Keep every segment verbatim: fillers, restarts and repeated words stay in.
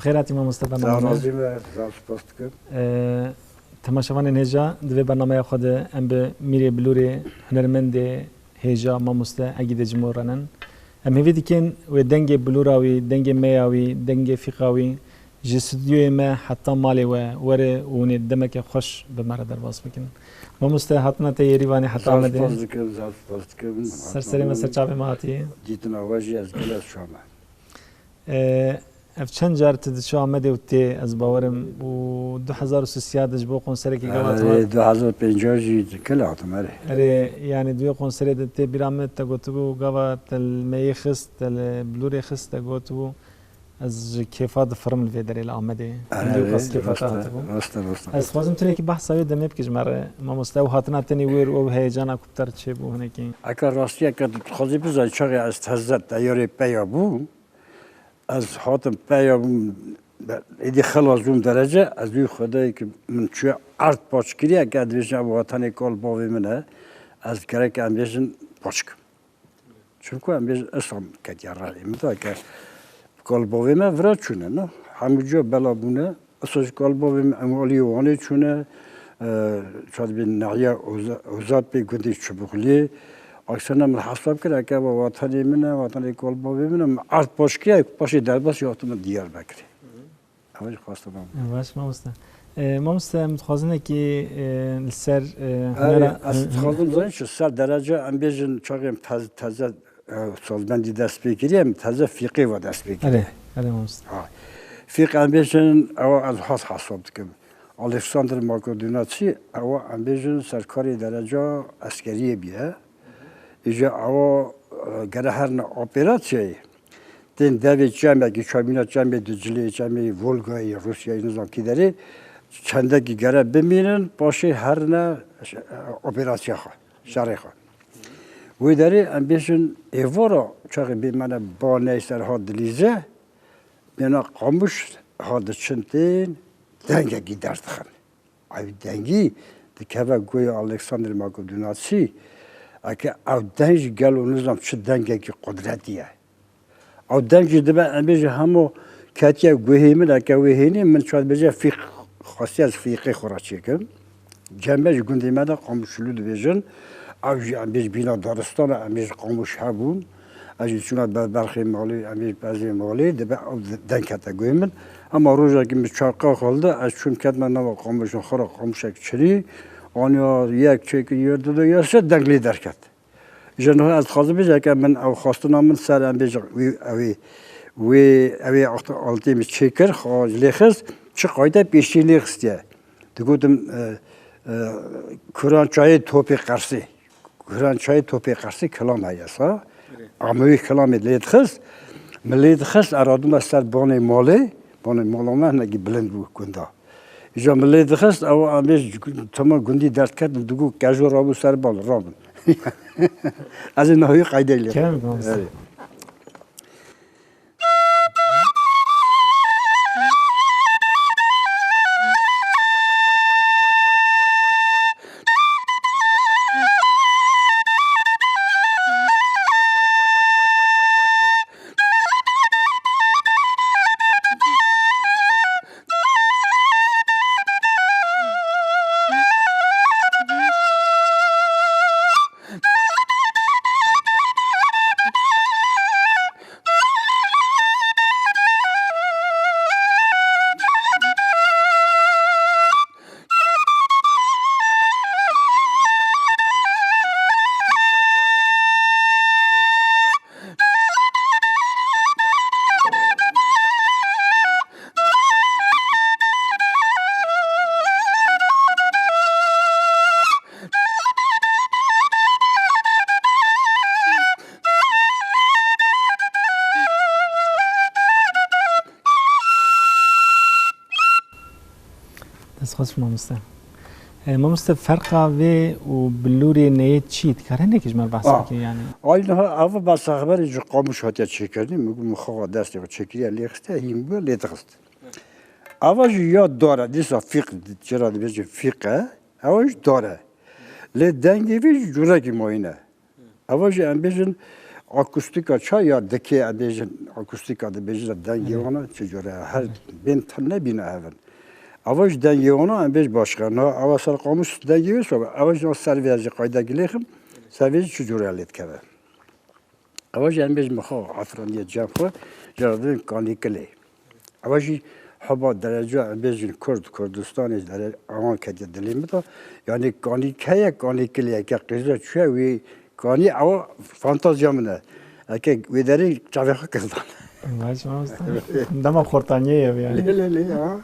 Xêr hatî mamoste Sağ ol, bername me. Razî me, zaf spas dikim. Ee, temaşevanên hêja, di vê bernameya xwe de em bi mîrê bilûrê, hunermendê hêja, mamoste Egîdê Cimo re nin. Em hêvî dikin wê dengê bilûra wî, dengê meya wî, dengê fîqa wî ji stûdyoyê me heta malê we were û hûn ê demeke xweş bi me re derbas bikin. Mamoste, hatina te yê Rîvanê heta Zaf Amedê. Spas dikim, zaf spas dikim. Ser serê me, ser çavê me hatî. Dîtina we jî ez gelek şa me. Ee, ev çend car tu diçî Amedê û tê, ez bawerim, û du hezar û sisiya de ji bo konserekî gava Erê, hatime. Du hezar pênca jî kele hatime, erê. Erê, yani di wê konserê de tê bîra min te gotibû, gava te li meyê xist, te li bilûrê xist, te gotibû, ez ji kêfa difirim li vê derê li Amedê. Erê, Hindî û qas kêfa te rast e, hatibû. Rast e, rast e. Ez dixwazim tu yekî behsa wê demê bikî ji me re. Mamoste, ew hatina tenê wêr û ew heyecana ku bi te re çêbû hinekî. Eka rastiyeke tu dixwazî bizanî çaxê ez teze teyarê peya bûm. Ez hatim peya bûm, êdî xilas bûm derece, ez wî Xwedayê ki min çûye erd paç kiriye, ke ez dibêjim ev wetanê kal bavê min e, ez gerek em bêjin paç kim. Çimku em bêjin Îslam ketiye rayê min de ke kal bavê me vira çûne, ne? Hemû ciya bela bûne, Îslam ji kal bavê min em aliyê Wanê çûne, e, çar bin Nehiya Oza-, Ozatpê gundê Çibuxliyê. Aksana min hesab kir, eke va wetanê min e, wetanê kal bavê min e, min erd paş kiriye, paşê derbasî hatime Diyarbekirê. Ew jî xwestim. Baş mamoste. E, mamoste, em dixwazin ekî, e, li ser, e, Erê, hunera, ez dixwazim zanî çi ser derece em bêjin çaxê em tez-, teze, e, sazbendî dest pê kiriye, em teze fîqê ve dest pê kiriye. Erê, erê mamoste. Ha. Fîq em bêjin, ewa ez has hesab dikim. Alexander Makedonyaçî, ewa em bêjin serkarê dereca eskeriyê bûye. Îja ewa, e, gere herine operasyayê. Tên devê çemekî, çemîna çemê Diclê, çemê Volgayê, Rûsyayê, nizam kî derê, çendekî gere bimînin, paşê herine, e, operasya xwe, şerê xwe. Wê derê em bêjin êvara çaxê bê me ne ba neyser ha dilîze, bêna Qamiş ha diçin tên dengekî derdixin. Ew dengî dikeve guhê Alexander Makedonyaçî, eke ew deng jî gelo nizam çi dengekî qudretî ye. Ew deng jî dibe em bêjin hemo ketiye guhê min, eke wê hênî min çar bêje fîq xwestiye ez fîqê xwe re çêkim. Cem me ji gundê me de Qamişlû dibêjin. Ew jî em bêj bîna daristana, em bêj Qamiş hebûn. Ez jî çûna ber-, berxê malê, em bêj bezê malê, dibe ew de-, deng kete guhê min. Hema rojekî min çaqa xwe hilda, ez çûm ketme nava qamişa xwe re, qamişek çirî. Aniya yek çêkir, yer dido, yer se deng lê derket. Ji niha ez dixwazim bêjim, eke min ew xwestina min ser em bêjin wî, ew ê, wê, ew ê altê min çêkir, xwe lê xist, çi qayde pêşî lê xistiye. Digotim, e, e, Kuran çayê topê qersê. Kuran çayê topê qersê kilam heye sa. Erê. Ama wî kilamê lê dixist, min lê dixist, ez radime ser banê malê, banê mala me hinekî bilind bû gunda. Îja min lê dixist, ew em bêj tema gundî derdketin, digot kejo rabû ser bal, rabin. Ez ê navê qeydê lê. Kerem, mamoste. Erê. Dest xweş mamoste. E, mamoste, ferqa vê û bilûrê neyê çi? Dikare hinekî ji me re behs Ah. bikî, yani? Ay, niha ev behsa xeberê ji Qamiş hatiye çêkirinê, min got, min xwe destê xwe çêkiriye, lê xistiye, hîn bûye, lê dixist. Ava jî ya dar e, dîsa fîq, çira dibêjin fîq e, ewa jî dar e. Lê dengê vê jî curekî mayîn e. Ava jî em bêjin, Akustîka ça ya dikê, em bêjin, akustîka dibêjin de dengê wana çi cure ye? Her bên tim nebîne hev in. Ava jî dengê wana em bêj başqa. Niha ava ser qamûs dengê wê sobe. Ava jî ser vê jî qayda gilêxim, ser vê jî çi cure lê dikeve. Ava jî em bêjin xwe afirandiye cem xwe, jara dibên kanîkilê. Ewa jî heba dereca em bêjin Kurd, Kurdistanê dere-, awan ketiye dilê min de. Yanî kanîk heye, kanîkilê eke qîza çûye wî kanî ewa fantazya min e. Eke wê derê çavê xwe kirdan. Vay, şima usta. Dema xortaniyê ye yani. Lê, lê, lê, ha.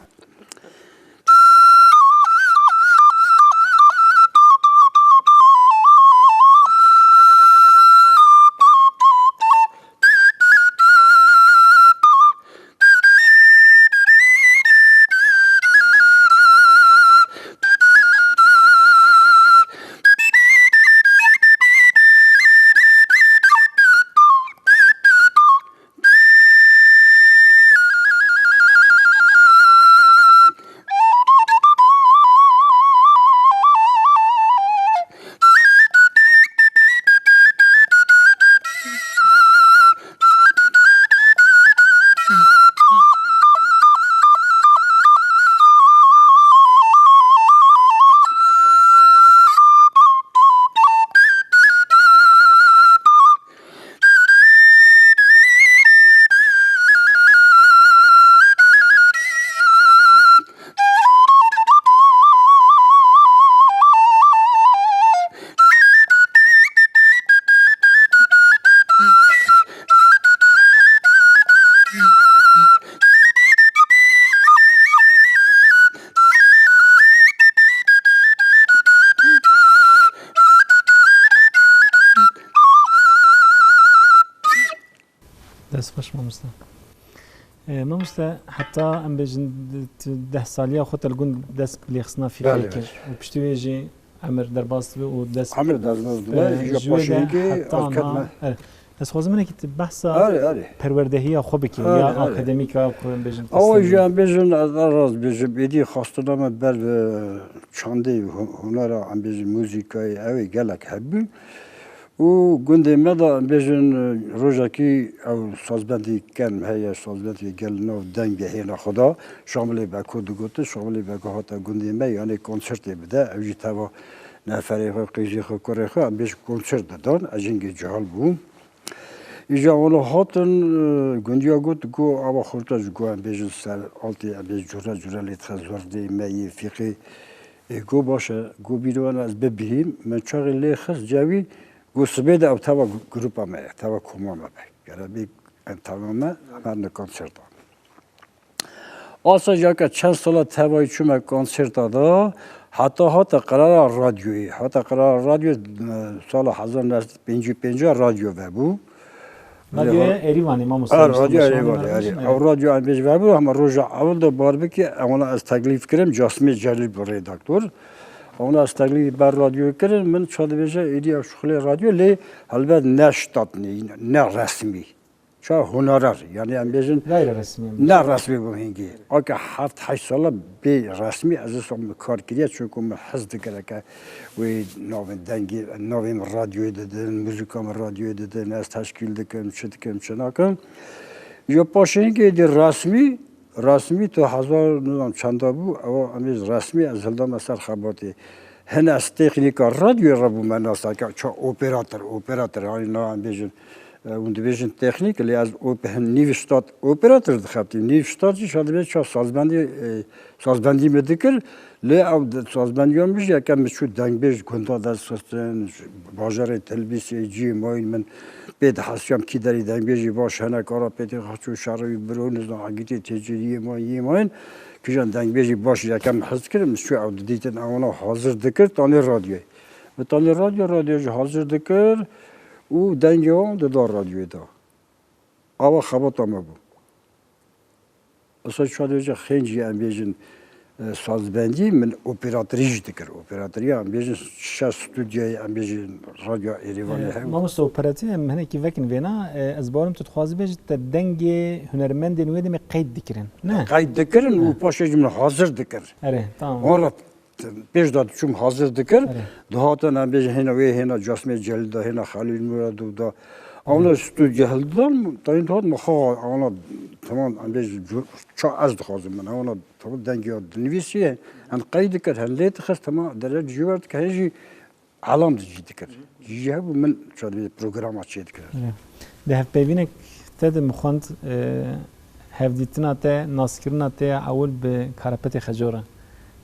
Dest xweş mamoste. E, mamoste, heta em bêjin, tu deh saliya xwe te li gund dest bi lêxistina fîqê Belê, kir. Belê. Û piştî wê jî emir derbas dibe û dest Emir derbas dibe, e, ji ji wê paşê de hingê heta ev ketme. Niha, e, ez xwazim hinekî tu behsa Erê, erê. perwerdehiya xwe bikî, Erê, ya erê. akademîka xwe em bêjin. Awa jî em bêjin, ez rast bêjim, êdî xwestina me ber bi çandê hu-, hunera, em bêjin, muzîkayê, ew ê gelek hebû. Û gundê me de, em bêjin, rojekî ew sazbendî ken heye, sazbendî gel nav dengê hêna xwe da. Şamilê Beko digotin, Şamilê Beko hate gundê me, yanê konsertê bide. Ew jî teva neferê xwe, qîzê xwe, kurê xwe, em bêjin konsert didan. Ez jîngê cihal bûm. Îja wana hatin, e, gundiya got, go ava xurta ji go em bêjin ser altê, em bêjin cure cure lê dixe zordê me yê fîqê. Ê, go baş e, go bîro wana ez bibihîm. Min çaxê lê xist cewî, Got, sibê de ew teva grupa me ye, teva koma me be. Gere bê em teva me, em herne konserta. Asa jaka çend sala tevayî çûme konserta da, heta hate qerara radyoyê. Hate qerara radyo, e, sala hezar neh sed pêncî û pênc radyo vebû. Radyoya Erîvanê, mamoste, Ar, radyo Erîvanê, erê. Ew radyo em bêj vebû, hema roja ewil de bar bikî, ewna ez teklîf kirim, Casmê Celîl bû redaktor. Ona ez teklîf ber radyoyê kirin, min ça dibêje, êdî ew şixulê radyo, lê helbet ne ştatnê, ne resmî. Ça hunerer, yanî em bêjin Gayri resmî. ne resmî bû hingî. Ake heft heşt sala bê resmî ez ê min kar kiriye, çunku min hez dikire ke wê navên dengî, navê min radyoyê didin, muzîka min radyoyê didin, ez teşkîl dikim, çi dikim, çi nakim. Ji paşê hingê êdî resmî, Resmî tu hezar nizam çenda bû, ewa em ê resmî ez hildame ser xebatê. Hin ez teknîka radyoyê re bûme nasake ça operator, operator, yanî na em bêjin, e, hûn dibêjin teknîk, lê ez op-, hin nîv ştat operator dixebitîm. Nîv ştat jî şa dibê ça sazbendî, e, sazbendî min dikir, lê ew di-, sazbendiya min jî yeke min çû dengbêj gunda dest xistin, bajarê Tilbîsê, ciyê mayîn min pê dihesiyam kî derî dengbêjî baş hene, Karapêtê Xaço, Şerî Biro, nizam Egîtê Têciriyê ma yê mayîn, kîjan dengbêjî baş yekem hez kir, min çû ew didîtin, ewana hazir dikir, tanê radyoyê. Min tanê radyo, radyo jî hazir dikir û dengê wan dida radyoyê de. Ava xebata me bû. Esa çar wêje xêncî em bêjin, e, sazbendî min operatorî jî dikir. Operatoriya em bêjin şeş studyoyê em bêjin radyo Êrîvanê E, hev. Mamoste, operatorî em hinekî vekin vêna, e, ez bawerim tu dixwazî bêjî te dengê hunermendên wê demê qeyd dikirin. Ne? Qeyd dikirin û Ne. paşê jî min hazir dikir. Erê, tamam. Wan re pêş de diçûm hazir dikir. Erê. Dihatin em bêjin hêna wê, hêna Casmê Celîl de, hêna Xelîl Murad da. Ana stûdyo hildan, tayîn hat me xwe, ana, tamam, em bêjin, ça ez dixwazim min, ana, tamam, dengê ya dinivîsî, em qeyd dikir, hem lê dixist, tamam, derece cî wer dikir, hê jî elam di cî dikir. Cî hebû min, ça dibê programa çê dikir. Di hevpeyvînek te de min xwend, e, hevdîtina te, naskirina te ya ewil bi Karapetê Xeco re.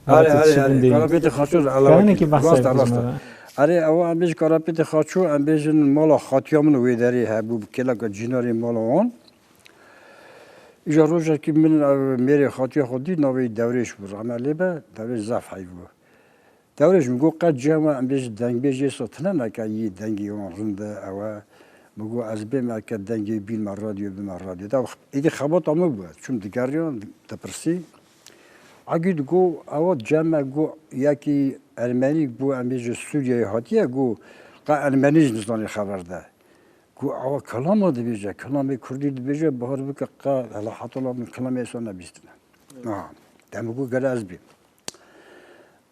Erê, erê, erê. Karapetê Xaço, Karapetê Xaço, rast e, rast e. Erê, ew em bêjin Karapetê Xaço, em bêjin mala xatiya min wê derê hebû, bi kêleka cînarê mala wan. Îja rojekî min ev mêrê xatiya xwe dît, navê wî Dewrêş bû, rehme lê be, Dewrêş zaf heyv bû. Dewrêş min got, qet cem em bêjin dengbêjê so tine neke yî dengê wan rind e, ew e. Min got, ez bêm eke dengê bînme radyo, bime radyo. Da êdî xebata min bû, çûm digeriyan, dipirsî. Egî digo, ewa cem me, go, yekî ermenî, go, em bê ji Sûriyeyê hatiye, go, qe ermenî jî nizanî xeber de. Go, ewa kilama dibêje, kilamê kurdî dibêje, bahar bike, qe hela hetola min kilamê êsa nebîstine. Ha, dem go, gere ez bêm.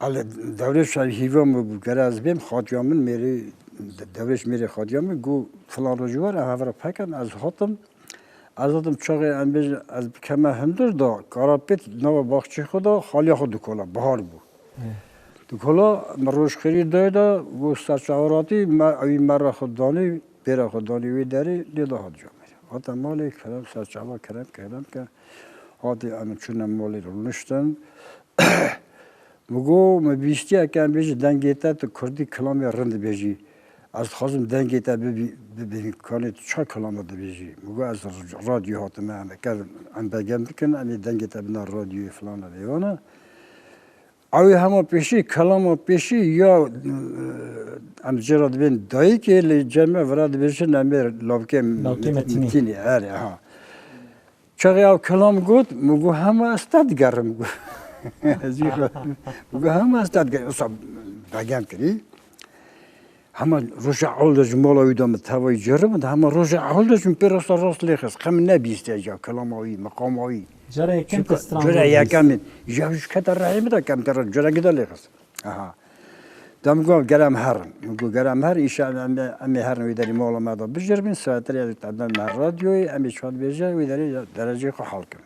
Ele Dewrêş hîva min bû, gere ez bêm, xatiya min mêrê, Dewrêş mêrê xatiya min, go, filan rojî were, hev re pekin, ez hatim. Ez hatim çaxê em bêjin, ez bikeme hundir da, Karapêt nava baxçê xwe da, xaliya xwe dikola, bihar bû. Dikola, min roj xêrî dayê da, got ser çawa ratî, me, ewî me re xwe danî, pêra xwe danî wê derê, lê da hat camêrê. Hate malê, kerem ser çava, kerem, kerem ke, hatî em çûne malê rûniştin. Min got, min bîstiye ke em bêjî dengê te, tu kurdî kilamê rind dibêjî. Ez dixwazim dengê te bibî-, bibînim, kanê tu ça kilama dibêjî? Min got, ez radyo hatime, em ker, em begem bikin, em ê dengê te bina radyoyê filan e, vêvan e. Ew ê hema pêşî, kilama pêşî ya, em jê re dibên dayikê, lê cem me vira dibêjin, em ê lawkê Lawkê Metînî. Metînî, erê, ha. Çaxê ew kilam got, min got, hema ez te digerim, got. Ez jî xwe, min got, hema ez te digerim. Wisa begem kirî. Hema roja ewil de ji mala wî de min tevayî ceribin, hema roja ewil de ji min pê rasta rast lê xist. Qe min nebîstiye ja kilama wî, miqama wî. Cara yekem te stran bîst. Cara yekem min. Ja ji kete rehê min de kem te re cara gide lê xist. Aha. De min got, gere em herin. Min got, gere em herin, îşa em, em, em ê herin wê derî mala me de bijêrbin, saeterê ez ê te dem me radyoyê, em ê çawa dibêje, wê derê dereceyê xwe hal kin.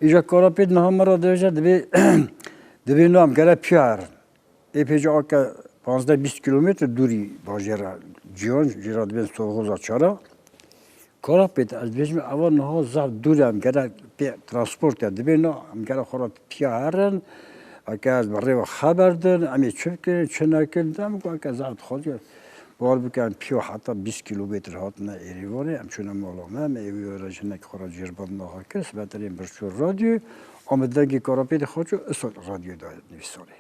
Îja Karapêt niha min re dibêje, dibê, dibê no em gere piya herin. Ê pêca ake panzdeh bîst kîlometre dûrî bajêra Cîhan, jê re dibên Soxoza Çara. Karapêt, ez dibêjim, eva niha zaf dûr e, em gere pê transport e. Dibê na, em gere xwe re piya herin, eke ez bi rê ve xeber din, em ê çi bikin, çi nekin, dem ku eke zaf dixwazî, bawer bike, em piya heta bîst kîlometre hatine Êrîvanê, em çûne mala me, em ê wî re jinek xwe re cêrband naxa kir, sibeterên birçû radyo, em dengê Karapêtê xwe çû, îsal radyo da nivîsanê.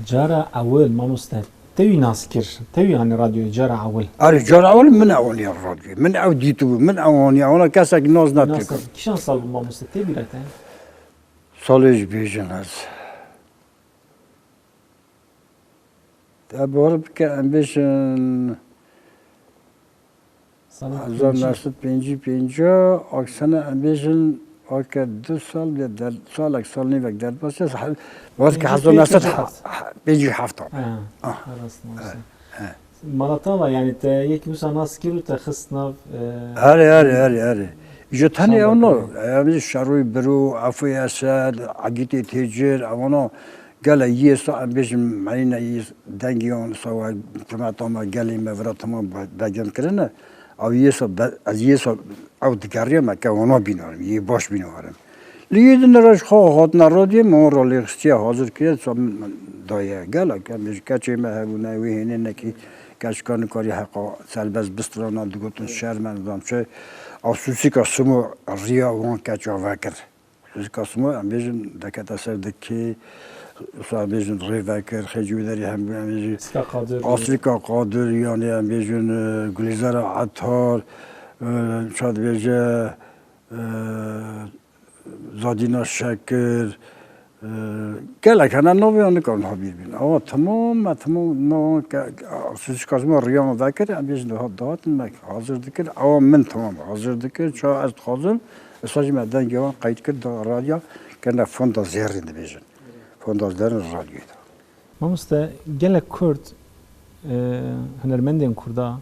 Cara ewil, mamoste, te wî nas kir, te wî anî radyoyê cara ewil? Erê, cara ewil min ew anî radyoyê. Min ew dîtibû, min ew anî, ona kesek nas nekir. Nas nekir. Kîjan sal bû mamoste, tê bîra te? Salê jî bêjin ez. Te bawer bike, em bêjin, Sala hezar neh sed pêncî pênc, aksana em bêjin, ake du sal ya der-, salek, sal nîvek derbas e, he-, weke hezar neh sed pêncî heft. Ha, ah, rast, rast. He, he. Mala te va, yanî te yekî wisa nas kir û te xist nav, e, Erê, erê, erê, erê. Ji tenê ew no, em jî Şeroyê Biro, Efûyê Esed, Egîtê Têcir, ewana Gele yê sa em bêjin meyne yê dengê wan sa we timeta me gelê me vira temam be-, begem kirine. Ew yê sa be-, ez yê sa ew digeriyam, me ke wana bînarim, yê baş bînarim. Li yê din re ji xwe hatine radyoyê me wan re lêxistiye hazir kiriye, sa min daye. Gele ke em bêjin keçê me hebûne, wê hênê nekî keçika nikarî heqa serbest bistirana digotin şer me nizam çi. Ew sûsîka simo riya wan keça vekir. Ji Kasimo, em bêjin, dekete ser dikê, wisa em bêjin, Rêvekir, Xêcî wî derê hem, em bêjin, Asrîka Qadir. Asrîka Qadir, yanî em bêjin, e, Gulîzara Etar, e, ça dibêje, e, Zadîna Şekir, e, gelek hene navê wan nikarin ha bîr bin. Ama temam, me temam, me wan ke, ke, Asrîka Kasimo riyan vekir, em bêjin, dihat, dihatin me hazir dikir. Awa min temam hazir dikir, ça ez dixwazim, Esa jî me dengê wan qeyd kir, da radya, kirine fonda zêrîn dibêjin. Fonda zêrîn radyoyê de. Mamoste, gelek Kurd, e, hunermendên Kurda,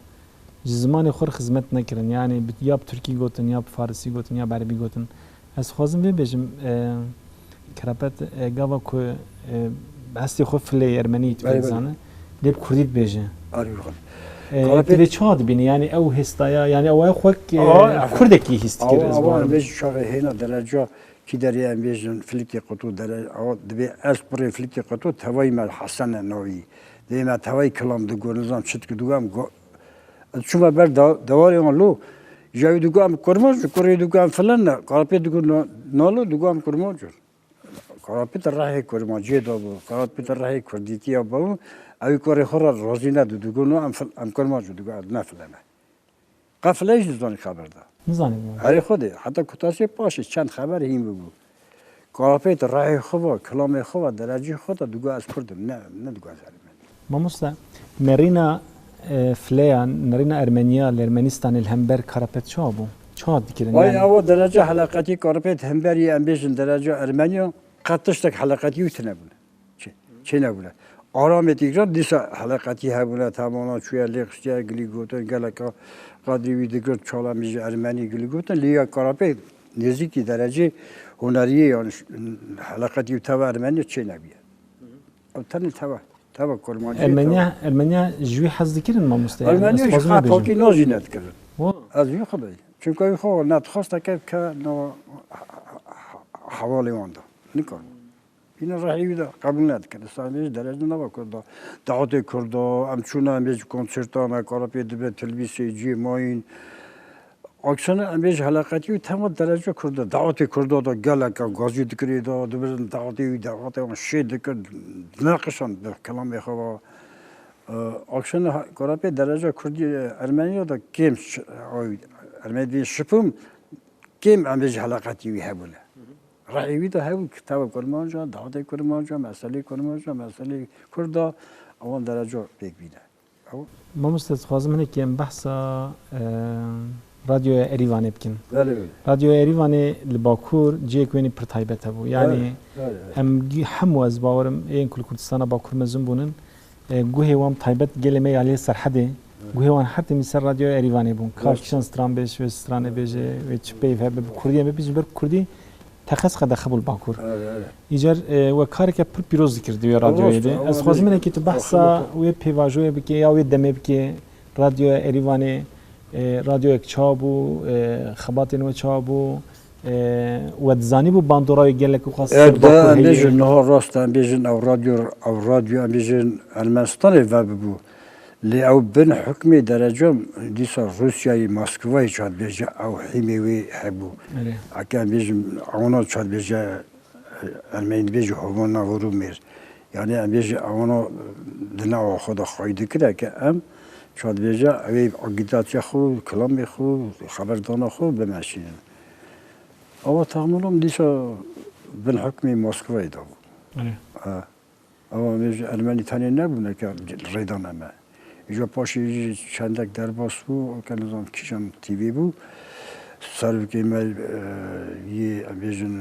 Ji zimanê xwe re xizmet nekirin. Yanî bi, ya bi tirkî gotin, ya bi farisî gotin, ya bi erebî gotin. Ez dixwazim vê bêjim, e, Karapet, e, gava ku, e, hestê xwe filê ermenî Belê, belê. dizane, lê bi kurdî dibêje. Arî xwe. E, Karapet tu vê çawa dibînî? Yanî ew hêstaya, yanî ew xwe, e, Awa, kurdekî hîs dikir, awa, ez awa, bawerim. Em bêjin çaxê hêna dereca kî derê em bêjin filikê qutu dere, awa dibê ez pirê filikê qutu tevayî me Hesen e navî. Dibê me tevayî kilam digo, nizam çi dikir digo em go-, ez çûme ber da-, dewarê wan lo, ji ew digo em kurmanc, kurê digo em filan ne, Karapê digo na-, nalo digo em kurmanc in. Karapê di rehê kurmanciyê de bû, Karapê di rehê kurdîtiya bû, ew kurê xwe re razî ne digo, no em fil-, em kurmanc in digo, ez ne filan ne. Qefileyî jî dizanî xeber da. Nizanî bû. Herê Xwedê, heta kutasê paşê çend xeber hîn bibû. Karapêt rehê xwe va, kilamê xwe va, derecî xwe da digo ez kurd im, ne, ne digo ez ermenî. Mamoste, nerîna, e, fileya, nerîna Ermeniya li Ermenistanê li hember Karapet çawa bû? Çawa dikirin? Vay, Yani ewa derece heleqetî Karapêt hemberî em bêjin derece Ermeniya qet tiştek heleqetî wî tine bûne. Çê, çê nebûne. Aramê tîkran dîsa heleqetî hebûne, temana çûye lê xistiye gilî gotin, geleka qadrî wî digirt, çala min ji ermenî gilî gotin, lê ya Karapê nêzîkî derecê huneriyê, yani ş-, heleqetî û teva ermenî çê nebûye. Ew tenê teva, teva kurmancî, Ermeniya, teva. Ermeniya ji wî hez dikirin mamoste, yani, Ermeniya ez ji dixwazim vê bêjim. Xwe pakî nazî nedikirin. Wa. Ez wî xwe bêjim. Çunka wî xwe nedixwast eke ke no hevalê wan da. Nikar. Yine rehî wî de qebûl nedikirin. Sadece derece nava Kurda. Dawetê Kurda, em çûna em bêjî konsertan, Karapê dibe telbîsê ciyê mayîn. Aksana em bêjî heleqetî û tema derece Kurda. Dawetê Kurda da geleka gazî dikirê da, dibirin dawetê wî, dawetê wan şê dikir, dinaqişan bi kelamê xwe va. Aksana Karapê derece Kurdî, Ermeniya da kêm ş-, ay, Ermenî dê şipim, kêm em bêjî heleqetî wî hebûne. Rehê wî de hebû kitaba kurmanca, dawetê kurmanca, meselê kurmanca, meselê Kurda, ewan dereca pêk bîne. Ew Mamoste, dixwazim hinekî em behsa, e, Radyoya Erîvanê bikin. Belê, belê. Radyoya Erîvanê li Bakur cihê ku wênî pir taybet hebû. Yanî Belê, belê, belê. em gi-, hemû ez bawerim ên ku li Kurdistana Bakur mezin bûnin, e, guhê wan taybet gelê me ya lê Serhedê, Evet. guhê wan her timî ser Radyoya Erîvanê bûn. Ka Evet. kîjan stran bêje, wê stranê bêje, wê çi peyv hebe, bi Kurdî hebe, ji ber Kurdî teqez qedexe bû li Bakur. Evet, evet. Îcar, e, we kareke pir pîroz dikir di wê radyoyê de. Rast e, ama Ez dixwazim dê- hinekî tu behsa Aslında wê pêvajoyê bike ya wê demê bike, Radyoya Erîvanê, e, radyoyek çawa bû, e, xebatên we çawa bû, e, we dizanî bû bandora wê gelek û xas ser Ev de Bakur em heye? bêjin niha rast em bêjin ew radyo, ew radyo em bêjin Ermenistanê vebibû. Lê ew bin hukmê dereca dîsa Rûsyayê, Moskvayê çad bêje ew hîmê wê hebû. Erê. Eke em bêjin ewna çad bêje Ermenî dibêje hovana Hurumêr. Yanî em bêje ewna di nava xwe de xwayî dikire ke em çad bêje ew ê agîtasyaya xwe, kilamê xwe, xeberdana xwe bimeşînin. Ewa taxminom dîsa bin hukmê Moskvayê de bû. Erê. Ha. Ewa em bêje Ermenî tenê nebûne ke rêdane me. Îja paşê jî çendek derbas bû, ke nizam kîjan T V bû. Serokê me, e, yê, em bêjin,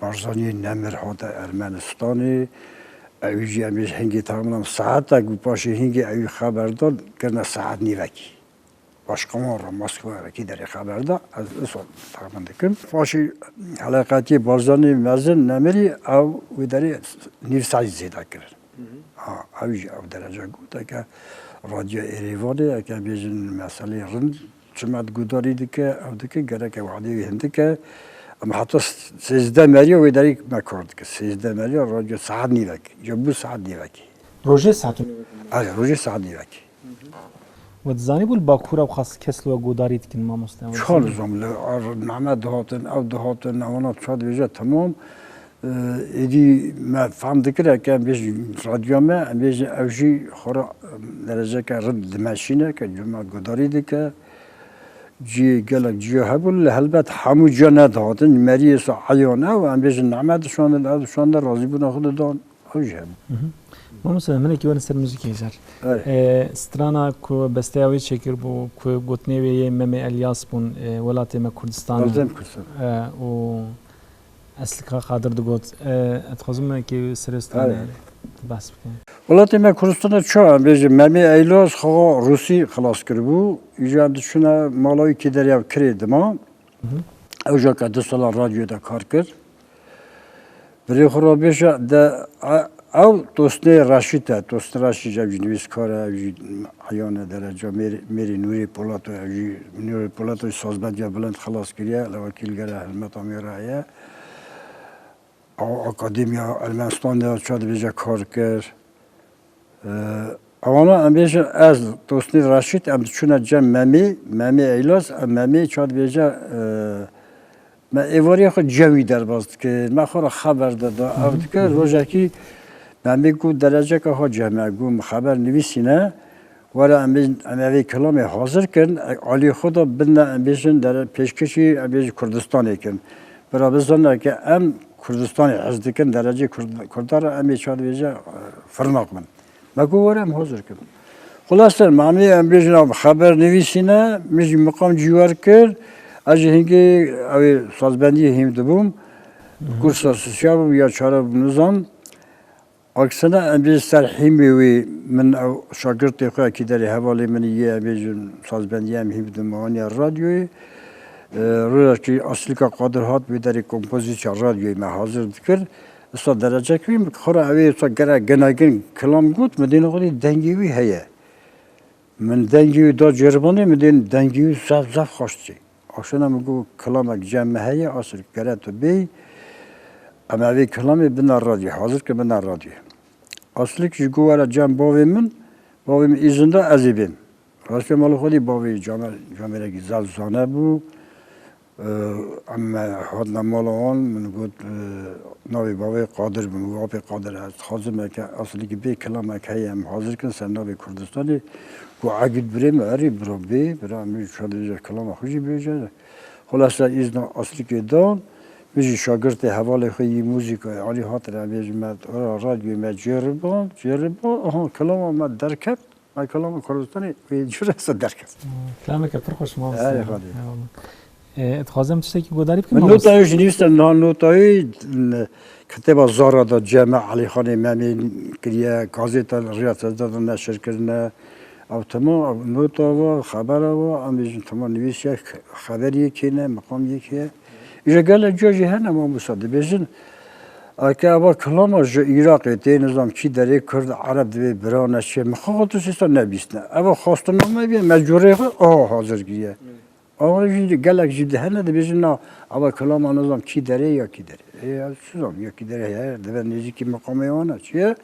Barzaniyê Nemir hate Ermenistanê. Ew jî em bêjin hingê, taxminan saetek bû paşê hingê ew xeber dan, kirine saet nîvekî. Başka wan re, Moskva re kî derê xeber da, ez wisa texmin dikim. Paşê heleqetiyê Barzanî mezin Nemirî ew wê derê nîv saet zêde kirin. Hı hı. Ha, ew jî ew derece gote ke Radyo Erêvanê, eke bêjin meselê rind çimet gudarî dike, ew dike, gereke wadê wî hindike. Em heta sêzdeh meriya wê derê me kar dike. Sêzdeh meriya radyo saet nîvek. Ya bû saet nîvekî. Rojê saet nîvekî. Erê, rojê saet nîvekî. We dizanî bû li Bakur ew xas kes li we guhdarî dikin, mamoste? Çar zom li ar name dihatin, ew dihatin, ewana çar dibêje temam. Êdî me fehm dikire ke em bêjin radyoya me, em bêjin ew jî xwe re dereceke rind dimeşîne ke cuma guhdarî dike. Cihê gelek ciya hebûn, lê helbet hemû ciya nedihatin. Meriyê sa eyan ew, em bêjin name dişandin, ew dişandin, razîbûna xwe didan, ew jî hebû. Mhm. Mamoste, em hinekî werin ser muzîkê îcar. Evet. E, strana ku besteya wê çêkiribû, ku gotinê wê yê Memê Elyas bûn, e, welatê me Kurdistan e. Welatê me Kurdistan. E, û Eslika Qadir digot, e, ez dixwazim hinekî serê stranê Evet. tu behs bike. Welatê me Kurdistana çawa em bêjin, Memê Eyloz xwe Rûsî xilas kiribû. Îja em diçûne mala wî kî derya kirê dima. Ew jî ka du salan radyoyê de kar kir. Birê xwe re bêje de, e, ew Tosnê Reşîd e. Tosnê Reşîd ev jî nivîskar e, ev jî eyan e dereca mêrê, mêrê Nûrê Polat e, ev jî Nûrê Polat jî sazbendiya bilind xilas kiriye, li wekîl gere hilmeta me re heye. Ew akademiya Ermenistanê de çawa dibêje kar kir. E, ewana em bêjin ez, Tosnî Reşîd, em diçûne cem Memê, Memê Eyloz, em Memê çawa dibêje, e, me êvarî xwe cem wî derbas dikir, me xwe re xeber dida, ev dikir, rojekî Memê got dereceka xwe cem e, got min xeber nivîsîne, were em bêjin, em evê kilamê hazir kin, alî xwe de bidine, em bêjin dere-, pêşkêşî, em bêjin Kurdistanê kin. Bira bizane ke em Kurdistanê hez dikin, derecê Kurd-, Kurda re em ê çawa dibêje, e, firnaq bin. Me got were em hazir kin. Xulase, Memê em bêjin ew xeber nivîsîne, min jî miqam ciwer kir, ez jî hingê ew ê sazbendiyê hîm dibûm. Kursa sosya bûm ya çare bûm nizam. Aksine em bêjin ser hîmê wî min ew şagirtê xwe kî derê hevalê min yê em bêjin sazbendiyê em hîm dibûm aniya radyoyê. E, rojekî Aslîka Qadir hat wê derê kompozîsya radyoyê me hazir dikir. Usta derecek wî xwe re ew ê usta gere genegin kilam got, min dîna xwe dî dengê wî heye. Min dengê wî da ceribandê, min dîn dengê wî zaf, zaf xweş tê. Aşina min got, kilamek cem me heye, Aslîk gere tu bêyî, em evê kilamê bidine radyoyê, hazir kin bidine radyoyê. Aslîk jî got, were cem bavê min, bavê min îzin da ez ê bêm. Rastî mala xwe dî bavê came-, camêrekî zaf zane bû. Em hatine mala wan, min got, e, navê bavê Qadir bû, min got, apê Qadir, ez dixwazim eke Aslîkî bê kilamek heye, em hazir kin ser navê Kurdistanê. Got, Egîd birê min, erê bira bê, bira min şadê kilama xwe jî bêje. Xulase îzna Aslîkê dan, min jî şagirtê hevalê xwe yî muzîka, alî hatine, em bêjin me, ora radyoyê me cêriban, cêriban, aha, kilama me derket. Ay, kelama Kurdistanê wê cure se derket. Kelameke pir xweş, mamoste. Erê, xwedê. Eyvallah. E, dixwazim tiştekî guhdarî bikim, Min mamoste. Notayê jî nivîstin, niha notayê, n-, kitêba Zara da cem e, Elîxanê Memê kiriye, gazeta Riya Tezda da neşir kirine. Ew tema, ew nota va, xebera va, em bêjin tema nivîsiye, xeber yekê ne, miqam yekê ye. Îja gelek cuya jî hene, mamosta, dibêjin, eke eva kilama ji Iraqê tê, nizam kî derê Kurd, Ereb divê bira ne çi, min xwe tu sîsta nebîstine. Eva xwestiname bîye, me curê xwe, aha, hazir kiriye. Ama jî gelek jî di hene dibêjin, na, eva kilama nizam kî derê ya kî derê. Ê, ez çi zam, ya kî derê heye, dibe nêzîkî miqamê wan e, çi ye?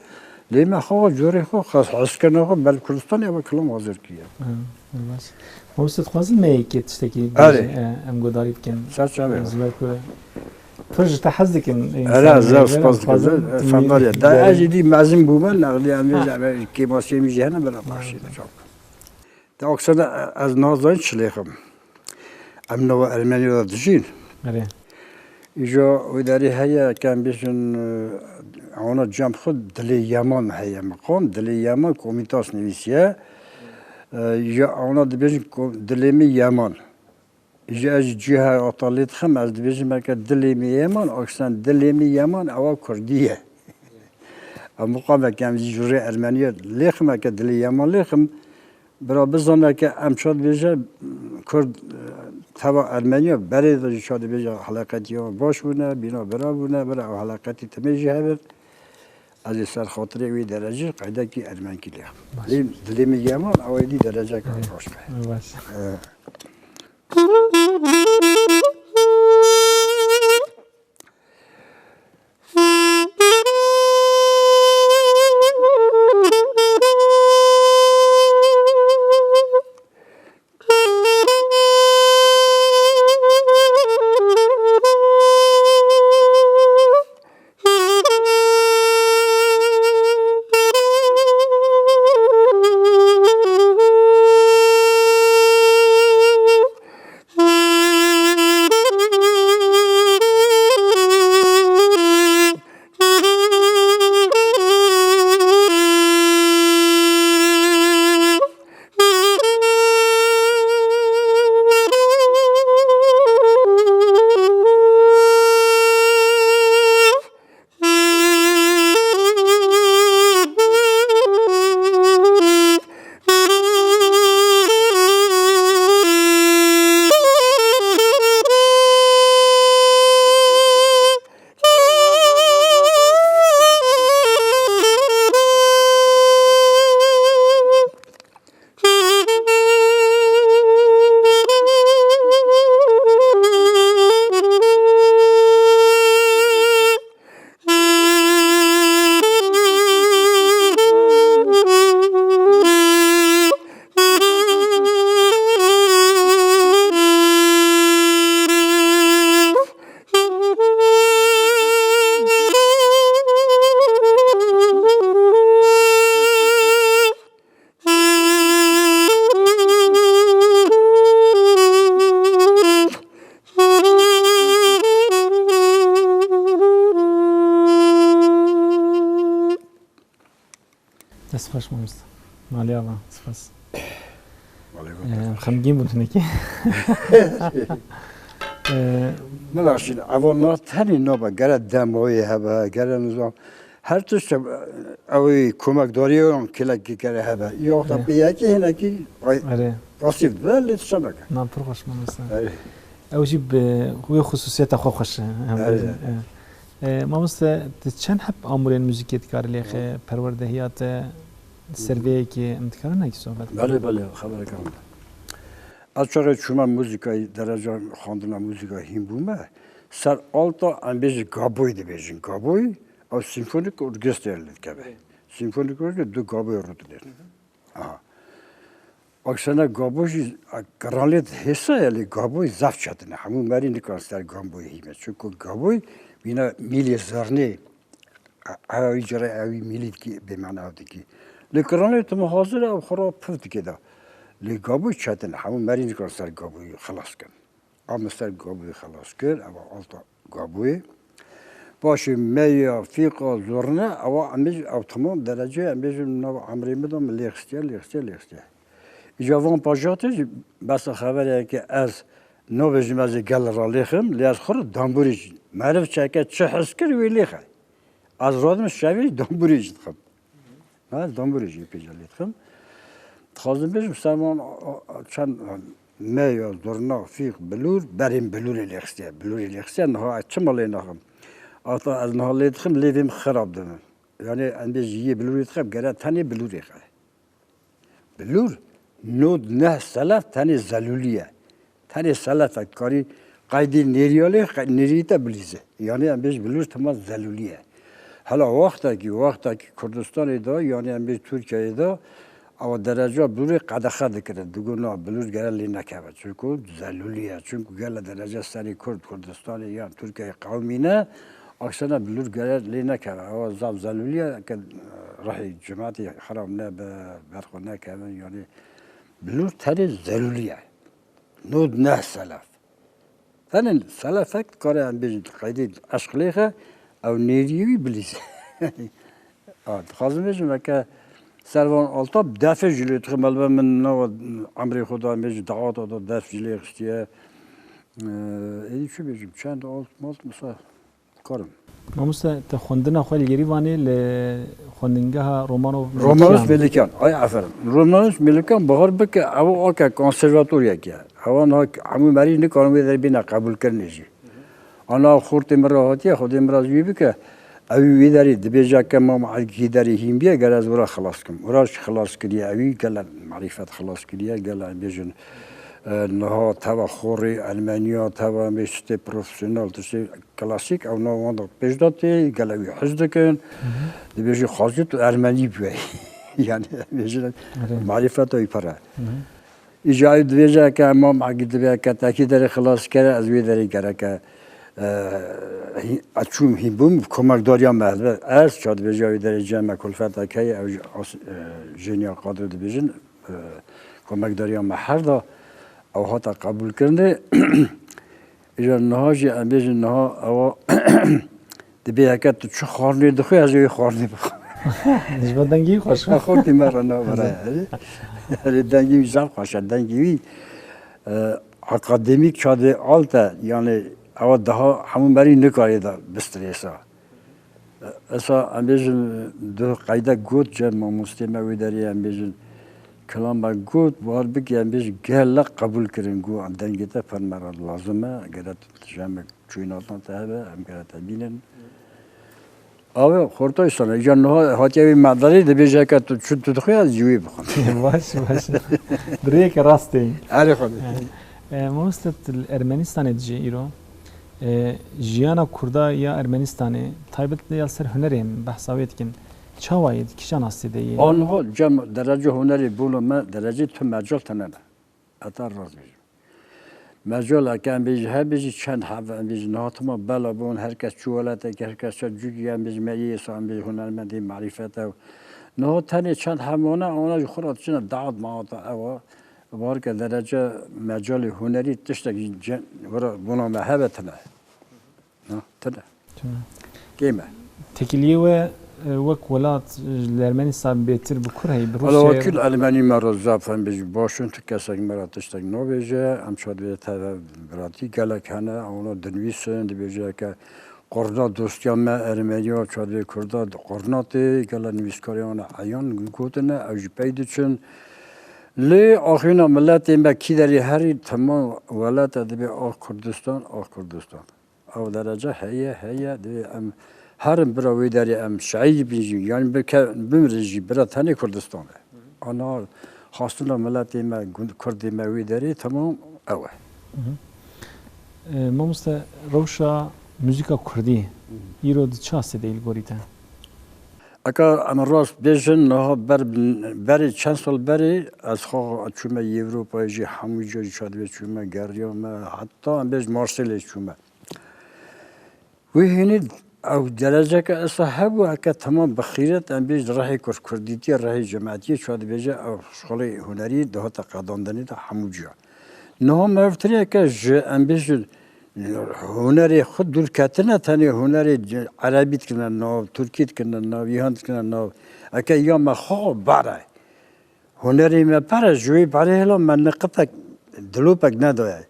Lê me xwe curê xwe, xwe heskirina xwe, ber Kurdistanê eva kilam hazir kiriye. Ha, baş. Mamoste, dixwazim me yekê tiştekî Erê. bêje, e, em guhdarî bikin. Ser çavê. Ez ber ku pir ji te hez dikim, Erê, însanê zaf me, spas dikim. dixwazim Efendariye. Da Gerek- ez jî dî mezin bûme, nexlî em Ha. vê kêmasiyê min jî hene, bila Ha. başî de çap. De aksana ez nazanin çi lêxim. Em nava Ermeniya de dijîn. Erê. Îja wê derê heye, kem bêjin, e, ona cem xwe Dilê Yeman heye, miqam Dilê Yeman Komîtas nivîsiye. E, ya ona dibêjin ko-, Dilê min Yeman. Ji ez ji cihê ata lê dixim, ez dibêjim eke Dilê min Yeman, aksen Dilê min Yeman, ewa Kurdî ye. Em miqameke em jî ji rê Ermeniye lêxim, eke Dilê Yeman lêxim, bira bizane ke em ça dibêje Kurd, e, teva Ermeniya berê de jî ça dibêje heleqetî ya baş bûne, bîna bira bûne, bira ew heleqetî timê jî hebe. Ez ê ser xatirê wî derecî qeydekî Ermenkî lêxim. Baş. Lê Dilê min Yeman, ew êdî dereceke Erê. baş be. Baş. E. Spas mamoste. Malê ava, spas. Malê ava. Ee, xemgîn bûn hinekî. Ee, Nelaşîn, eva na tenê nabe, gere demoyê hebe, gere nizam. Her tişt ew komekdariyan kilekî gere hebe. Ya da Evet. bi yekî hinekî, ay, Erê. pasîf dibe, lê tişta neke. Na pir xweş mamoste. Erê. Ew jî bi wê xusûsiyeta xwe xweş e. Em Erê. bêjin, e. E, mamoste, tu çend heb amûrên muzîkê dikarî lêxe, perwerdehiya te, ser vê yekê em dikarin nekî sohbet bikin? Belê, belê, xebereke min de. Ez çaxê çûme muzîkayê, dereca xwendina muzîka hîn bûme, ser alta, em bêjin gaboy dibêjin. Gaboy, ew simfonik orkestra lê dikeve. Simfonik orkestra du gaboy rûdinê. Aha. Aksana gabo jî, a, kiranlê hêsa ye, lê gaboy zaf çetin e. Hemû merî nikan ser gaboy hîme. Çunku gaboy wîna mîlê zernê, a, a, wî cire ewî mîlî dikî, bê mena dikî. Lê kiranlê tu hazir e, ew xwe ra pif dikê da. Lê gaboy çetin e. Hemû merî nikan ser gaboy xilas kin. A min ser gaboyê xelas kir, eva alta gaboyê. Paşê meya, fîqa, zurna, ewa em bêjin, ew temam dereceyê, em bêjin, nav emrê min de min lê xistiye, lê xistiye, lê xistiye. Îca van pajatê jî besa xebereke ez nabêjim, ez ê gel ra lêxim, lê ez xwe re dambûrê jî. Meriv çeke çi hez kir, wê lêxe. Ez radim şevê dambûrê jî dixim. Ha, ez dambûrê jî pêca lê dixim. Dixwazim bêjim, serman, a, a, çend, a, meya, zurna, fîq, bilûr, berên bilûrê lê xistiye. Bilûrê lê xistiye, niha ez çima lê naxim? Ata ez niha lê dixim, lêvê min xirab dibin. Yani, em bêjî yê bilûrê dixim, gere tenê bilûrê xe. Bilûr, nod neh selef tenê zelûlî ye. Tenê selef e, karî qeydî nêrîya lê, qe-, nêrî te bilîze. Yani em bêj bilûr tema zelûlî ye. Hela wextekî, wextekî Kurdistanê de, yani em bêj Tirkiyeyê de, ewa dereca bilûrê qedexe dikirin. Digot na bilûr gere lê nekeve. Çunku zelûlî ye. Çunku gele derece serê Kurd, Kurdistanê yan Tirkiyeyê qewmîne, aksana bilûr gere lê nekeve. Ewa zaf zelûlî ye, ke rihê cimatî xirab nebe, berxwe nekevin, yani bilûr tenê zelûlî ye. Nod neh selef. Tenê selefek dikare em bêjin qeydê eşq lêxe, ew nêrî wî bilîze. A, dixwazim bêjim, eke servan alta bi defê jî lê dixim, elbe min nava emrê xwe da, em bêjin dawata da def jî lê xistiye. Ee, êdî çi bêjim, çend alt, malt, mesela, Karim. Mamoste, te xwendina xwe li Yêrîvanê li xwendingeha Romanov Romanus Melikiyan. Melikiyan. Ay, aferin. Romanus Melikiyan, bahar bike, ew ake konservatoryek e. Ewan ha hemû merî nikarin wê derê bîne qebûlkirinê jî. Ana xortê min re hatiye, Xwedê min razî wî bike. Ew wî derê dibêje ke mam hî derê hîn biye, gere ez wira xilas kim. Wira jî xilas kiriye, ewî gele marîfet xilas kiriye, gele em bêjin, e, niha teva xorê, Ermeniya, teva em bê tiştê profesyonel, tiştê klasîk, ew nav wan da pêş de tê, gelek wî hez dikin. Hı hı. Dibêjî xwazî tu ermenî bûyî. Yani, dibêjin Erê. marîfeta wî pir e. Hı hı. Îca ew dibêje ke Mam Egî dibe ke tekî derê xilas kere, ez wê derê gereke, e, hî-, ez çûm hîn bûm, komekdariya me helbet. Ez ça dibêje wê derê cem me kulfeta key, ew jî as-, e, Jêniya Qadrê dibêjin. e, komekdariya me her da, ew hate qebûlkirinê. Îja niha jî em bêjin niha ewa dibê heke tu çi xwarinê dixwî, ez ê wê xwarinê bixwim. Ji bo dengî xweş. Xortî me re navere. Erê. Erê, dengî wî zaf xweş e, dengî wî, e, akademîk çadê alt e, yani ewa daha hemû merî nikarê de bistrêsa. Esa em bêjin du qeyde got, cem mamostê me wê derê em bêjin kilama got, bar bikî em bêjin gelek qebûl kirin, got dengê te pir me re lazim e, gere tu jemek çûyînatan te hebe, em gere te bînin. Awe, xortay sana, îca niha hatiye wê medelê dibêje ke tu çi tu dixwî, ez jî wê bixwim. Baş, baş. Bi rêyeke rast tê. Erê xwedê. E, mamoste, tu li Ermenistanê dijî îro. E, jiyana Kurda ya Ermenistanê, taybet ya li ser hunerê em behsa wê dikin. Çawa yê, di kîjan astê de yê? Anho cem derece hunerê bûlo me, derecê tu mecal tene ne. Heta rast bêjim. Mecal eke em bêjî, he bêjî çend heb em bêjî, niha tima bela bûn, her kes çû welatekê, her kes çû cukî em bêjî, me yê sa em bêjî hunermendê marîfet ew. Niha tenê çend heb wana, wana ji xwe re diçine daat maata ewa. Barke derece mecalê hunerî tiştekî ce-, wira bona me hebe tine. Na, tine. Tine. Kêm e. Tekiliyê we E, wek welat, e, li Ermenîstan bêtir bi kur heye, bi Rûsya Ala ye? Wekîl Ermenî me re zaf em bêjî baş in, tu kesek me re tiştek nabêje, em çad vê teve biratî gelek hene, ewna dinivîsin, dibêje ke qurna dostiya me Ermeniya çad vê Kurda qurna tê, gela nivîskarê wana eyan gotine, ew jî pey diçin. Lê axîna miletê me kî derê herî temam welate dibê ax Kurdistan, ax Kurdistan. Ew derece heye, heye, divê em herin bira wê derê em şehîd bin jî, yanî bike-, bimirin jî bira tenê Kurdistan e. Ana xastina miletê me, gund-, Kurdê me wê derê temam ew e. Hı hı. E, mamoste, rewşa muzîka kurdî Hı. îro di çi astê de li gorî te? Eka em rast bêjin, niha ber, berê çend sal berê ez xwe çûme Ewropayê jî, hemû cî jî çadibê çûme, geriyame, heta em bêj Marselê çûme. Wî hînî ew dereceke esa hebû, eke temam bi xîret, em bêj rihê kurd-, kurdîtiyê, rihê cemaetiyê, çwa dibêje, ew şixulê hunerî dihate qedandinê de hemû ciya. Niha mevtirê eke ji, em bêjin, hunerê xwe dûr ketine, tenê hunerê c-, erebî dikine nav, tirkî dikine nav, îhan dikine nav. Eke ya me xwe bare. Hunerê me pere ji wê berê hela me niqitek dilopek nedaye.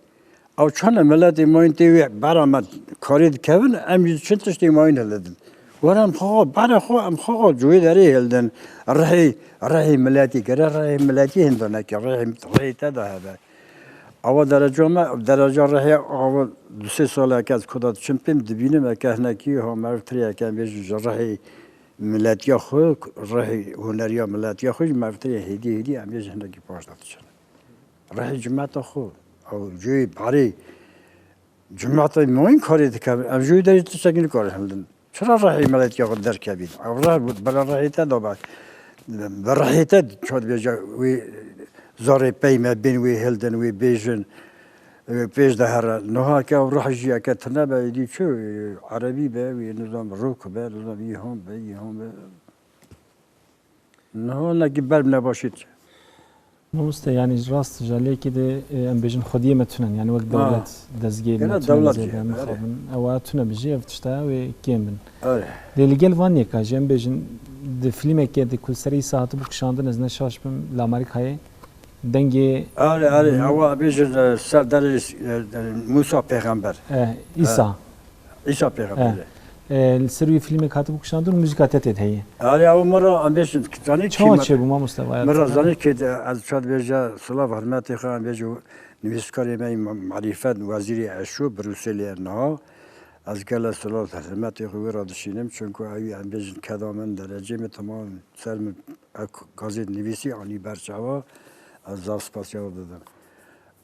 Ew çend miletê mayîn tê wê bera me karê dikevin, em jî çi tiştê mayîn hilidin. Were em xwe berê xwe, em xwe ji wê derê hildin. Rihê, rihê miletî gere, rihê miletî hinda neke, rihê, rihê te de hebe. Awa dereca me, dereca rihê awa du sê saleke ez kuda diçim pêm dibînim, eke hinekî ha mevtirê eke em bêjin ji rihê miletiya xwe, rihê huneriya miletiya xwe jî mevtirê hêdî hêdî em ê ji hinekî paş de diçin. Rihê cimeta xwe, ew cuyê barê cimeta mayîn karê dikevin, em ji wê derê tiştekî nikarin hildin. Çira rihê miletiya xwe derkevîn? Ew rih bû, bila rihê te de be. Bi rihê te çi dibêje wê zarê pey me bên wê hildin, wê bêjin. Pêş de here. Niha ke ew rih jî eke tune be, êdî çi, erebî be, wê nizam rok be, nizam îhan be, îhan be. Niha nekî berb nebaşît. Mamoste, yanî rast ji aliyekê de, e, em bêjin xwediyê me tune ne. Yanî wek Ha. dewlet dezgehê me Gene tune ne dewlet zêde jî, em erê. mixabin. Ew a tune bijî, ev tişta wê kêm bin. Erê. Lê li gel van yeka jî em bêjin di fîlmekê de ku li ser Îsa hatibû kişandin, ez ne şaş bim, li Amerîkayê dengê Erê, erê, ewa bêjin, e, ser derê, e, Musa Pêxember. E, Îsa. Îsa Pêxember. E, e, li ser wî fîlmek hatibû kişandin û muzîka te tê de heye. Erê, ew min re em bêjin, zanî Çawa çêbû, mamoste, vaya Min re te? zanî kê de, ez çad bêje, silav hurmetê xwe em bêjin, nivîskarê me yî Ma-, Marîfet, wezîrê Eşo, Brukselê ye niha. Ez gele silav hurmetê xwe wê re dişînim, çunku ew yî em bêjin keda min, derecê min temam ser min, ew gazêt nivîsî anî ber çava, ez zaf spasiya wî didim.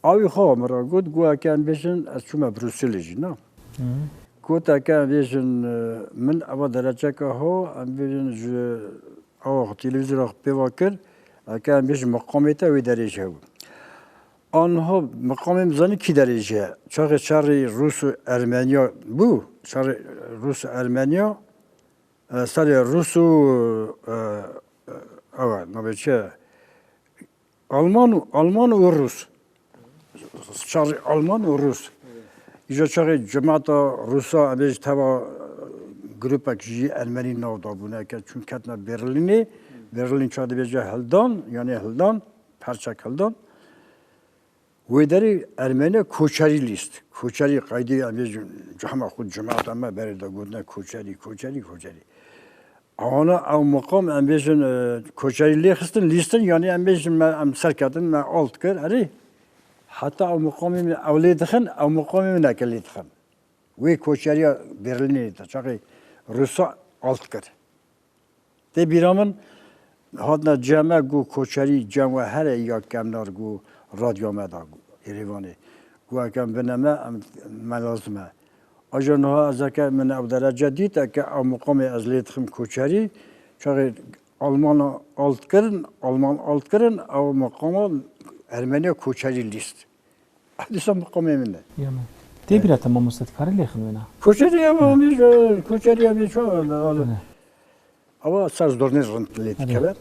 Awî xwe min re got, got, eke em bêjin, ez çûme Brukselê jî, na? Hı. Got, eke em bêjin, e, min eva dereceke ho, em bêjin ji awa xwe, televîzyona xwe pê ve kir, eke em bêjin meqamê te wê derê jî hebû. Anha meqamê min zanî kî derê jî heye. Çaxê şerê Rûs û Ermeniya bû, şerê Rûs û Ermeniya, e, serê Rûs û, e, e, ewa, navê çi ye? Alman û, Alman û Rûs. Şerê Alman û Rûs. Îja çaxê cemata Rûsa, em bêjin teva, e, grûpek jî Ermenî nav dabûne ke çûn ketine Berlînê. Berlîn ça dibêje hildan, yanî hildan, perçek hildan. Wê derê Ermeniya koçerî lîst. Koçerî qeydî, em bêjin cihema xwe cemata me berê de gotine koçerî, koçerî, koçerî. Ewana ew meqam em bêjin, e, koçerî lê xistin, lîstin, yanî em bêjin me, em serketin, me alt kir, erê. Heta ew meqamê min ew lê dixin, ew meqamê min eke lê dixin. Wê koçeriya Berlînê de çaxê Rûsa alt kir. Tê bîra min, hatine cem me, got koçerî cem we here ya kemnar, got radyo me da, got Êrêvanê. Got eke em bine me, em, me lazim e. Aja niha ez eke min ew derece dît, eke ew muqamê ez lê dixim koçerî, çaxê Almana alt kirin, Alman alt kirin, ew muqama Ermeniya koçerî lîst. Dîsa muqamê min e. Ya me. Tê bîra te mamoste, dikare lêxin wêna? Koçerî ya me, koçerî ya me, ço, Evet. Awa saz dornê rind lê dikeve.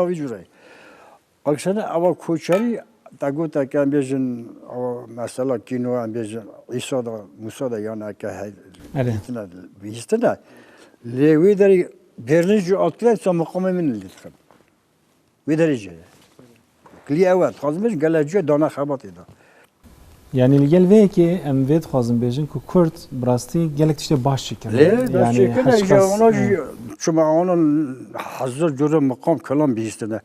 Vî cûreyê. Aksine ewa koçerî, te gote ke em bêjin, ewa mesela kîno, em bêjin Îsa da, Mûsa da, yan eke he-, Erê. bihîstine, bihîstine. Lê wê derê Berlîn jî hat kirin, sa miqamê min lê dixin. Wê derê jî heye. Kilî ew e, dixwazim bêjim, gelek cihê dane xebatê de. Yanî li gel vê yekê em vê dixwazin bêjin ku Kurd bi rastî gelek tiştê baş çêkirine. Lê baş Yanî çêkirine, hej ji xas, ona jî, e, çima ona hezar cure miqam kelam bihîstine.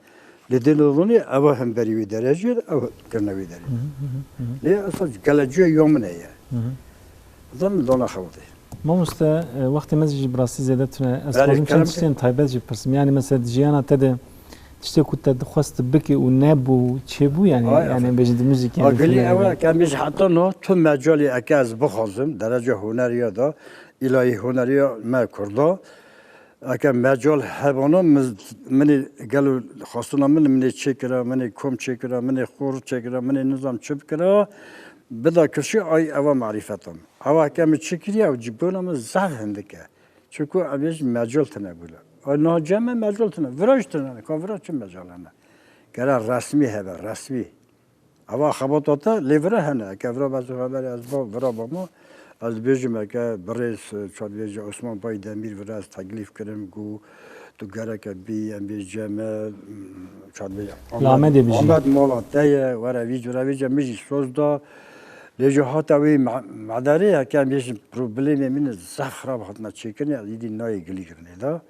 Lê dê li Londonê ev hemberî wê derecê, ew kirine wê derê. Hı hı, hı hı, hı hı. Lê esas gelek cihê ya min heye. Hı hı. Zaten dana xebatê. Mamoste, e, wextê me jî bi rastî zêde tune. Ez Belê, dixwazim çend kerem tiştên taybet jî bipirsim. Yanî mesela di jiyana te de tiştê ku te dixwest tu bikî û nebû, çêbû yanî, Ay, yanî aferin. bêjin di muzîkê A, yanî gilî filmê ew de. e, ke min jî heta no tu mecalê eke ez bixwazim, derece huneriya da, îlayî huneriya me Kurda. Eke mecal hebana, min, min ê gelo xwestina min, min ê çêkira, min ê kom çêkira, min ê xor çêkira, min ê nizam çi bikira, bida kirşî ay eva marîfeta min. Ewa heke min çi kiriye, ew cîbûna min zaf hindik e. Çunku em ê jî mecal tine bûne. Ay niha cem me mecal tine. Vira jî tine. Ka vira çi mecal hene? Gere resmî hebe, resmî. Ewa xebata te lê vira hene. Eke vira bes xeber ez ba, vira bama, ez dibêjim eke birêz, çar dibêje Osman Pay Demîr vira ez teklîf kirim ku tu gereke bî, em bê cem me, çar dibêje Li Amedê bijî. Amed mala te ye, were vî cure vî cem min jî soz da. Lê ji hata wî me-, medarê heke em bêjin problemê min zaf xirab hatine çêkirinê, ez îdî nayê gilî kirinê da.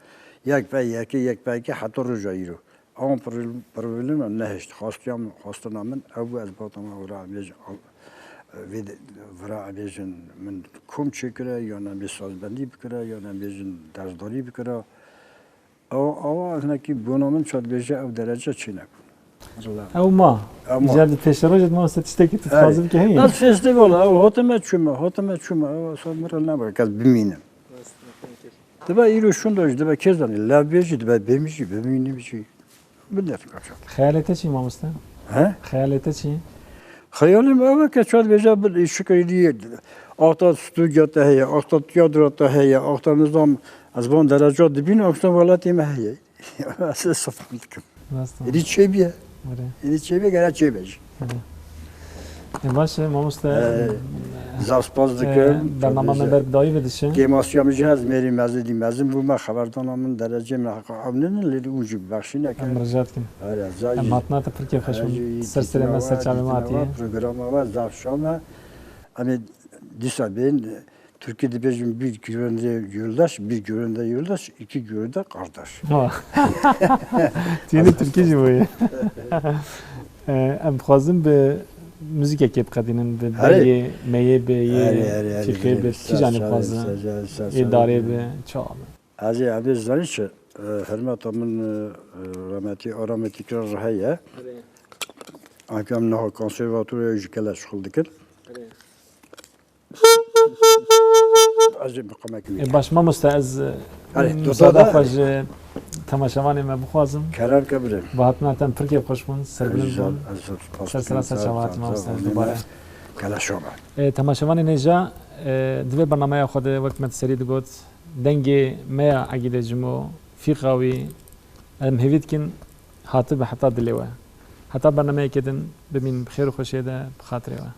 Yek pey yekê, yek pey yekê heta roja îro. Ama pro-, problema nehişt. Xwestiya min, xwestina min ew bû, ez bata me ora em bêjin, al-, vê de, vira em bêjin min kom çêkire, yan em bê sazbendî bikire, yan em bêjin dersdarî bikire. Ew, ew hinekî bona min çar dibêje ew derece çênebû. Ew ma. Ew ma. Îcar di pêşerojê de mamoste tiştekî tu Erê. dixwazî bike heye? Ez festival, ew hatime çûme, hatime çûme, ew esas min re nebir, kes bimînim. Dibe îro şûnda jî, dibe kê zanî, lev bê jî, dibe bêmî jî, bimînim jî. Bi dest kaçak. Xeyalê te çi mamoste? He? Xeyalê te çi? Xeyalê min ew e ke çar dibêje bi şikrî axta stûdya te heye, axta tiyatro te heye, axta nizam ez van dereca dibînim, axta welatê me heye. Ez sifir dikim. Rast e. Êdî çêbîye. Erê. Êdî çêbîye, gere çêbe jî. Erê. E, baş e, mamoste. E, zaf spas E, dikim. bernama me ber bi dawî ve dişe. Kêmasiya min jî hez mêrî mezin dî mezin bûme, xeberdana min derecê min heqa ew nîne, lê hûn jî bibexşîne ke. Em rica dikin. Erê, zay Em jî. hatina te pir kêfxweş Erê bûn. jî Ser serê me, ser çavê me hatiye. Programma we zaf şa me. Em ê dîsa bên, Tirkî dibêjin bir gövde yoldaş, bir gövde yoldaş, iki gövde kardeş. Ha. Tiyênê tirkî jî bûye. Ee, em dixwazin bi muzîkekê biqedînin, bi Herê. berê, meyê bi, yê Herê, herê, herê, fîqê bi, herê. Kîjanê Saz, dixwazin? saz, saz, saz, Ê darê bi, çawa bi? Ez ê evê zanî çi, e, hermeta min, e, e, rahmetî Aramê Tîkrar re heye. Anke em niha konservatuvarê ji kele şixul dikin. Ez ê miqamekî wî. E, baş mamoste, ez, Hadi, e, dota müsaade da. xwe ji temaşevanê me bixwazim. Kerem ke birê. Bi hatina te em pir kêfxweş bûn, serbilind bûn. Ez zor spas Ser dikim, sera ser sağ ol, çavat sağ ol, mamoste, sağ ol. dubare. Keleşa me. E, temaşevanê nêja, e, di vê bernameya xwe de wek me di serî digot, dengê me ya Egîdê Cimo, fîqa wî, em hêvî dikin hatibe heta dilê we. Heta bernameyekê din bimînin bi xêr û xweşiyê de, bi xatirê we.